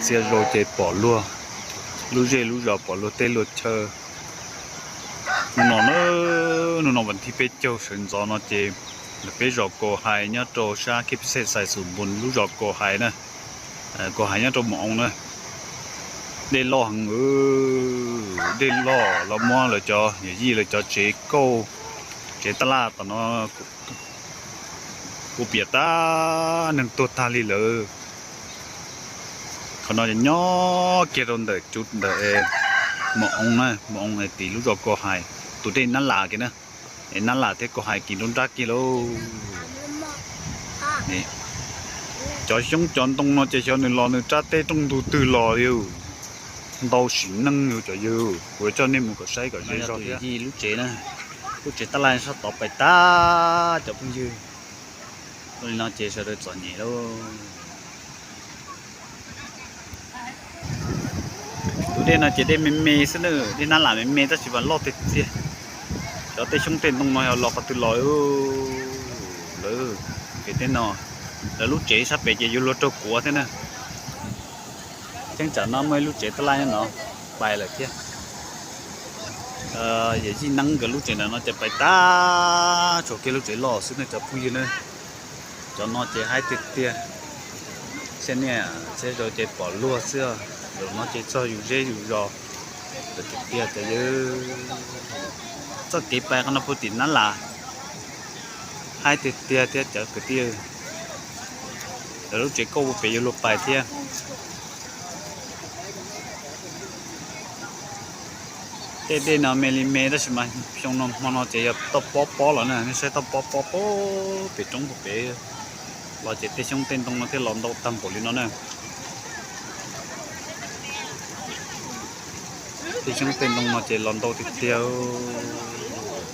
Txhia zaus ces pom luag, lub zej lub zos pom luag teb luag chaw. Hnub no na, hnub no vas thib peb caug sawv ntxov no ces lawv peb zos Kaus Hais nyob rau sab khib xej xais xus npus lub zos Kaus Hais na, Kaus Hais nyob rau Mus Oo na. Dej loj heev, dej loj los muab lawv cov yawm yij lawv cov tsev kauj, tsev tab laj tom no kuv piam tag, neeg tuag tag li lawm. Qhov no nyob kiag rau ntawm cov ntawm Mus Oo na, Mus Oo tim lub zos Kaus Hais, tus dej Nab Las kiag na, es Nab Las thiab Kaus Hais kis nruab nrab kiag lauj. Cov xyoob cov ntoo no ces xyov nws los nws rab teb rooj ntug twg los li, ntau sim neej yus cov yawg, kuv yuav coj nej mus kom saib kom ze zog thiab. Lub tsev na, lub tsev tab laj sab tod pais tag cov phooj ywg. Ua li no ces sawv daws txom nyem lauj. Tus dej no ces dej me me xwb na, dej Nab Las me me tab sis mas loj tiag tiag. Cov tej xyoob tej ntoo no yog los qhov twg los lawm. Pem tej no, lawv lub tsev sab pem ces yuav luag raug kuav thiab na. Cheeb tsam no muaj ib lub tsev tab laj nyob no pais lawm thiab. Yawm yij neeb nkawd lub tsev ntawm no ces pais tag tsuas kiag lub tsev loj xwb ne cov phooj ywg na. Cov no ces haib tiag tiag. Txhia niaj txhia zaus ces pom luag xwb, zaum no ces txog yus zej yus zos lawm tiag tiag cov yawg. Txoj kev pais qhov no puag tim Nab Las, haib tiag tiag thiab cov kwv tij. Lawv lub tsev kauj puag pem yuav luag pais thiab. Tej dej no me li me tab sis mas xyoo no hmo no ces yog toj pob pob los na, nej saib toj pob pob puag pem roob puag pem los ces tej xyoob tej ntoo no thiaj los ntau tag npaum li no na. Tej xyoob tej ntoo no ces los ntau tiag tiag.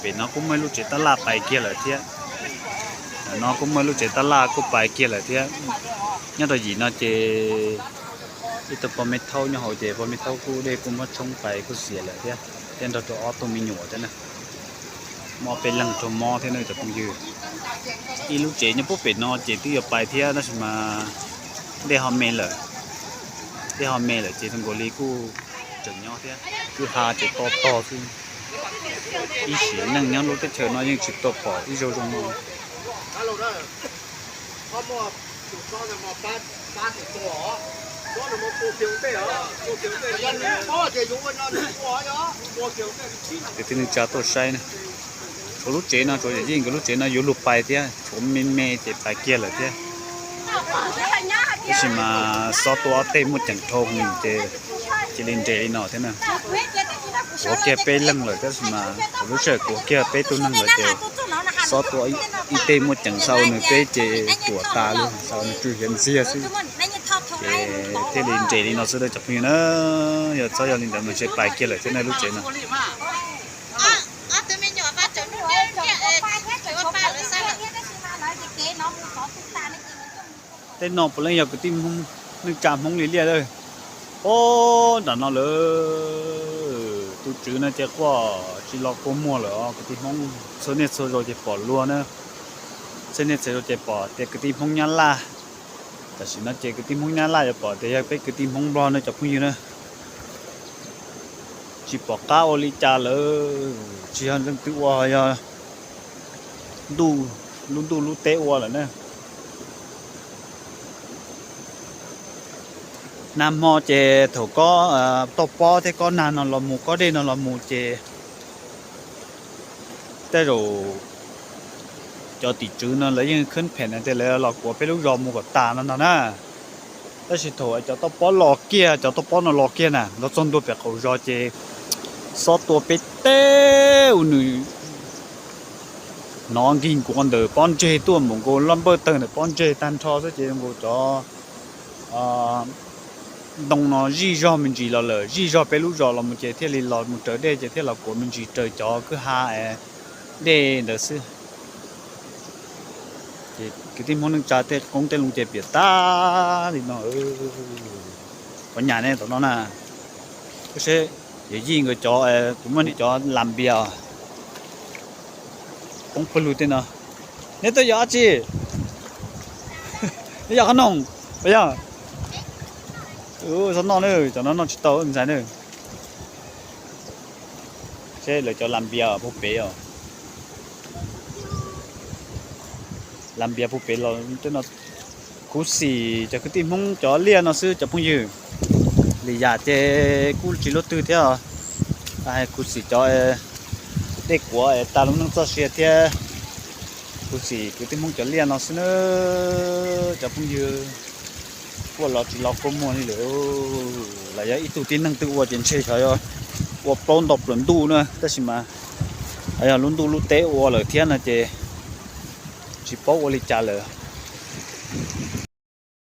Pem no kuj muaj ib lub tsev tab laj pais kiag lawm thiab. Ntawm no kuj muaj ib lub tsev tab laj kuj pais kiag lawm thiab. Nyob rau yim no ces ib tug pog me thaub nyob hauv ces pog me thaub kuj dej kuj muab tshoob pais kuj xiam lawm thiab, thiab nrog rau ob tug me nyuam thiab na. Muaj ob peb leeg raug mob thiab na cov phooj ywg. Ib lub tsev nyob puag pem no ces twb yuav pais thiab tab sis mas dej ho me lawm. Dej ho me lawm ces zoo nkaus li kuj tseem nyob thiab, kwj ha ces to tog xwb. Ib sim neej nyob lub teb chaws no yeej tsis tau pom ib zaug zoo no. Kwv tij neej tsa tuaj saib na, tshuav lub tsev no, tshuav yawm yij nkawd lub tsev no yuav luag pais thiab, tshuav me me ces pais kiag lawm thiab. Tab sis mas xob tuaj ob teg muaj ceem dhau ces cia li nres li no thiab na. Kuav kiag peb leeg lawm tab sis mas kuv lub sij hawm kuav kiag peb tug neeg lawm ces xob tuaj ib teg muaj ceem xaus nws peb ces tuam tas li, xaus nws tsw hiav ntxiag xwb. Ces thiaj li nres li no xwb cov phooj ywg na. Yog txhob yog li ntawd mas ntshe pais kiag lawm thiab na lub tsev no. Tej no puav leej yog kwv tij Hmoob, neej tsa Hmoob li liaj lawm. Ob nram no lawm, tus tswv no ces quaj tsis los kua muag lawm os kwv tij Hmoob. Txhua niaj txhua zaus ces pom luag na, txhua niaj txhua zaus ces pom tias kwv tij Hmoob Nyab Laj. Tam sim no ces kwv tij Hmoob Nyab Laj yuav pom tias yog peb kwv tij Hmoob Nplog no cov phooj ywg na. Tsis pom qab ua li cas lawm, tsis yog leej twg ua, yog ntuj, lub ntuj lub teb ua lawm na. Nag hmo ces thaum kob toj pob thiab kob nag no los mus, kob dej no los mus ces tej zaum cov tim tswv no lawv yeej khwb phem tias lawv los kuav peb lub zos mus kom tas no ntag na. Tab sis thaum cov toj pob los kiag, cov toj pob no los kiag na, los txog ntua pem qaum zos ces xob tua peb teg ua nws hnov nkig nkuav ntawm pob ntseg tuaj npaum nkaus loj npawj tawg ntawm pob ntseg tag nrho xwb ces nkaus cov ntoo no zij zog me ntsis los lawm, zij zog peb lub zos los mus ces thiaj li los mus raws dej ces thiaj los kuav me ntsis raws cov kwj ha dej ntawd xwb. Ces kwv tij Hmoob neej tsa tej qoob tej loo ces piam tag li no. Qhov nyas ne tom no na, seb yawm yij nkawd cov, kuv muaj nej cov lam npias poob pawg lug tej no. Neb tuaj yog dab tsi? Neb yog qhob noom, yog Txhob noj na, cov no noj tsis tau ntxhais na. Seb lawv cov las npias puag pem os. Las npias puag pem los tej no. Khuv xim cov kwv tij Hmoob cov liaj no xwb cov phooj ywg. Lim yam ces kuj tsis luaj twg thiab os. Khuv xim cov dej kuav es tas lub neej txoj sia thiab. Khuv xim kwv tij Hmoob cov liaj no xwb na cov phooj ywg. Kuaj los tsis los kua muag li lawm. Los yog ib tug tib neeg twg ua ces ntshe xyov yog ua plaub ntau plaws ntuj na, tab sis mas yog lub ntuj lub teb ua lawm thiab no ces tsis paub ua li cas lawm.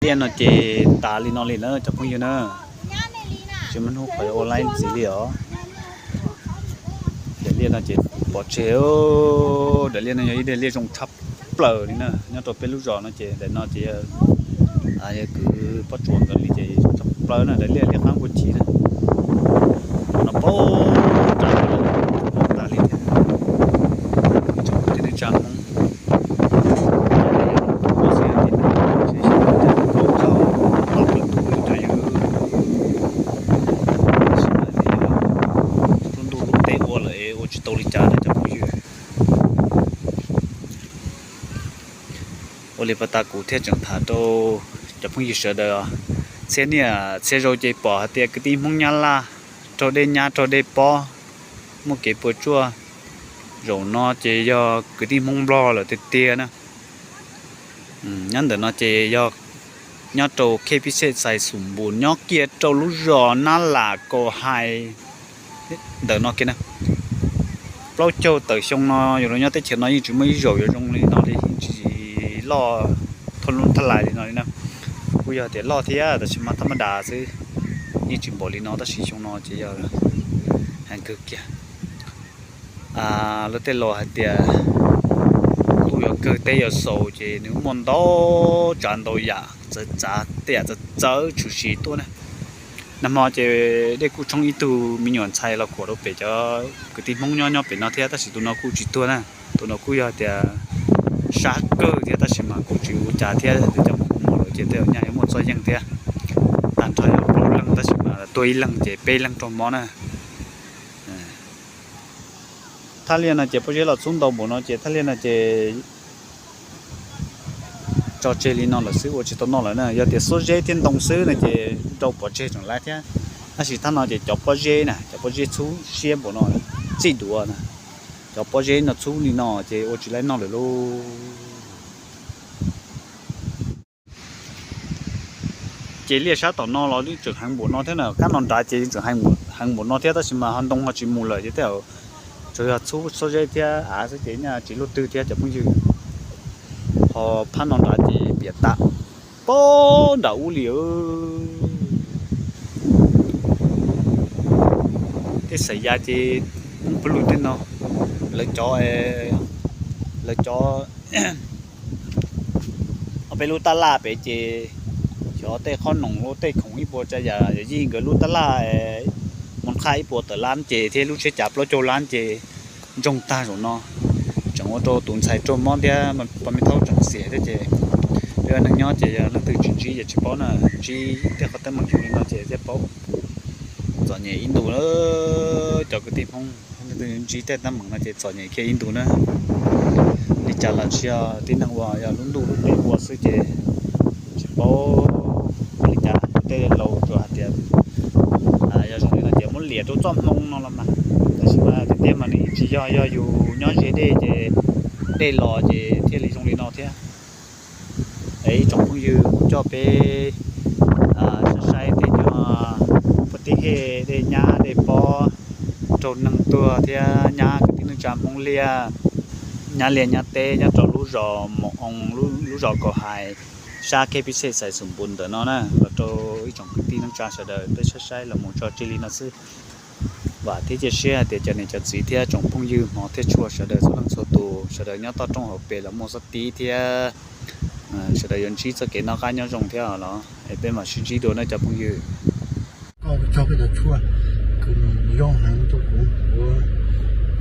Liaj no ces tas li no li na cov phooj ywg na. Tsis muaj hnub qhov ua laib ntxiv li os. Daim liaj no ces pov tseg. Daim liaj no yog ib daim liaj zoo tshaj plaws li na, nyob rau peb lub zos no ces daim no ces yog kwv Pob Tsuas nkawd li ces tshaj plaws na, daim liaj liaj qab npua ci na. No paub tas li thiab. Tsoom kwv tij neej tsa Hmoob lub ntuj lub teb ua lawm ua tsis tau li cas na cov phooj ywg. Ua li pas tas kuv thiaj tseem tham rau cov phooj ywg sawv daws txhiab niaj txhiab zaus ces pom hais tias kwv tij Hmoob Nyab Laj raug dej nyab raug dej pob muaj kev puas tsuaj. Zaum no ces yog kwv tij Hmoob Nplog lawm tiag tiag na. Nyob ntawm no ces yog nyob rau Khej Pij Xej Xais Xum Npus, nyob kiag rau lub zos Nab Lam Kaus Hais ntawm no kiag na. Plaub caug tawm xyoo no yuav los nyob teb chaws no yeej tsis muaj ib zaug yuav zoo li no li, yeej tsis loj thaj lais li no li na. Kuj yog tias loj thiab tab sis mas thaj maj das xwb, yeej tsis npaum li no tab sis xyoo no ces yog heev kawg kiag. Lawv tej laus hais tias ntuj yuav kawg teb yuav xaus ces nws muaj ntau tsav ntau yam txawv txav tej yam txawv txawv tshwm sim tuaj na. Nag hmo ces dej kuj tshoob ib tug me nyuam ntxhais los khuam rau pem cov kwv tij Hmoob nyob nyob pem no thiab tab sis tus no kuj tsis tuag na. Tus no kuj yog tias sab kawg thiab tab sis mas kuj tsis ua cas thiab, coj mus hu mos lawm ces tej zaum nyaj yuav muaj txoj yeej thiab. Tag nrho yog plaub leeg tab sis mas tuag ib leeg ces peb leeg raug mob na. Thaj liaj no ces pob zeb los txhub ntau npaum no ces thaj liaj no ces tso tseg li no lawm xwb ua tsis tau noj lawm na. Yog tias xuab zeb thiab ntoo xwb no ces rau pov tseg tseem laib thiab. Tab sis thaj no ces cov pob zeb na, cov pob zeb txhub siab npaum no, txij duav na, cov pob zeb no txhub li no ces ua tsis laib noj lawm lauj. Ces liaj sab tom no los yeej tseem heev npaum no thiab na, kab no nrad ces yeej tseem heev npaum no thiab tab sis mas ho ntoo ho tsis mus lawm ces tej zaum tsuas yog txhub xuab zeb thiab av xwb ces nyaj tsis luaj twg thiab cov phooj ywg. Ho phab no nrad ces piam tam pob nram ub li. Tej xaim ya ces poob pawg lug tej no, lawv cov, lawv cov ob peb lub tab laj pem ces xyov tej qhob noom los tej khoom ib puas tsav yam, yawm yij nkawd lub tab laj moos qhaj ib puas tawm lab ces thiab lub tsheb cav plaub caug lab ces ntsoog tag zaum no. Tseem ua rau tus ntxhais raug mob thiab, pog me thaub tseem xiam thiab ces peb ua neeg nyob ces yog leej twg tsis ntsib ces tsis paub na, ntsib tej qhov teeb meem zoo li no ces thiaj paub. Txom nyem ib ntus, cov kwv tij Hmoob leej twg ntsib tej teeb meem no ces txom nyem kiag ib ntus na. Li cas los tsis yog tib neeg ua, yog lub ntuj lub teb ua xwb ces tsis paub li cas. Tej laus tsuas hais tias yog zoo li no ces muab liam rau txoj hmoo no los mas, tab sis mas tiag tiag mas nws tsis yog, yog yus nyob ze dej ces dej los ces thiaj li zoo li no thiab. Es ib tsoom phooj ywg kuv coj peb saib saib tej nyuag pab tib hej dej nyab dej pob raug neeg tuag thiab nyab kwv tij neej tsa Hmoob liaj, nyab liaj nyab teb nyob rau lub zos Mos Oo, lub zos Kaus Hais, sab Khej Pij Xej Xais Xum Npus ntawm no na, los rau ib tsoom kwv tij neej tsa sawv daws peb saib saib los mus tso tseg li no xwb. Vam thiab cia siab hais tias cov niam cov txiv thiab tsoom phooj ywg hmov thiab tshua sawv daws txhua leej txhua tus, sawv daws nyob toj roob hauv pes los muaj xob tib thiab sawv daws yuav ntsib txoj kev noj qab nyob zoo thiab los es peb mam sib ntsib dua na cov phooj ywg. Koj tso koj cov tshuaj, kws nws zoo heev rau kuv, kuv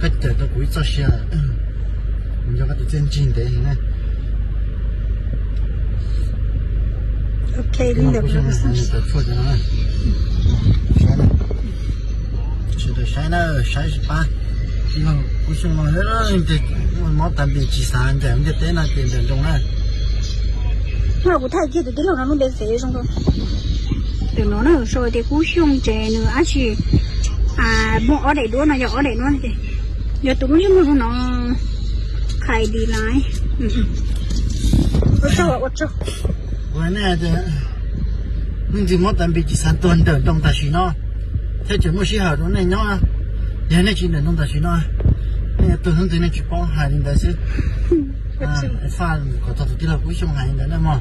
koj cawm tau kuv ib txoj sia, kuv nco koj tus txiaj ntsig ntev heev na. Ok, cov tshuaj cov no na. Saib na, sawv daws saib na, saib sib pab. Tij laug Kub Xyooj no, mob tas npis tsis xav ncaim ntiaj teb no ces ncaim nroos na. Hnub no kuv thaij kiag tus tij laug no lub npe xev zoo. Tam no na sau tias Kub Xyooj ces nws dab tsi, muaj ob daim duab no, yog ob daim duab ces yog tus Kub Xyooj muaj zoo no, qhais dis lais. Ua tsaug, ua tsaug. Ua nej tias leej twg mob tas npis tsis xav tuag ncaim nroos tam sim no, thiab tseem muaj sij hawm rau nej nyob. Yog nej tsis ncaim nroos tam sim no, nej yuav tuag hnub twg nej tsis paub, hais li ntawd xwb. Faj kom tau tus tij laug Kub Xyooj hais li ntawd na mog.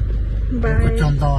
Ua tsaug ntau.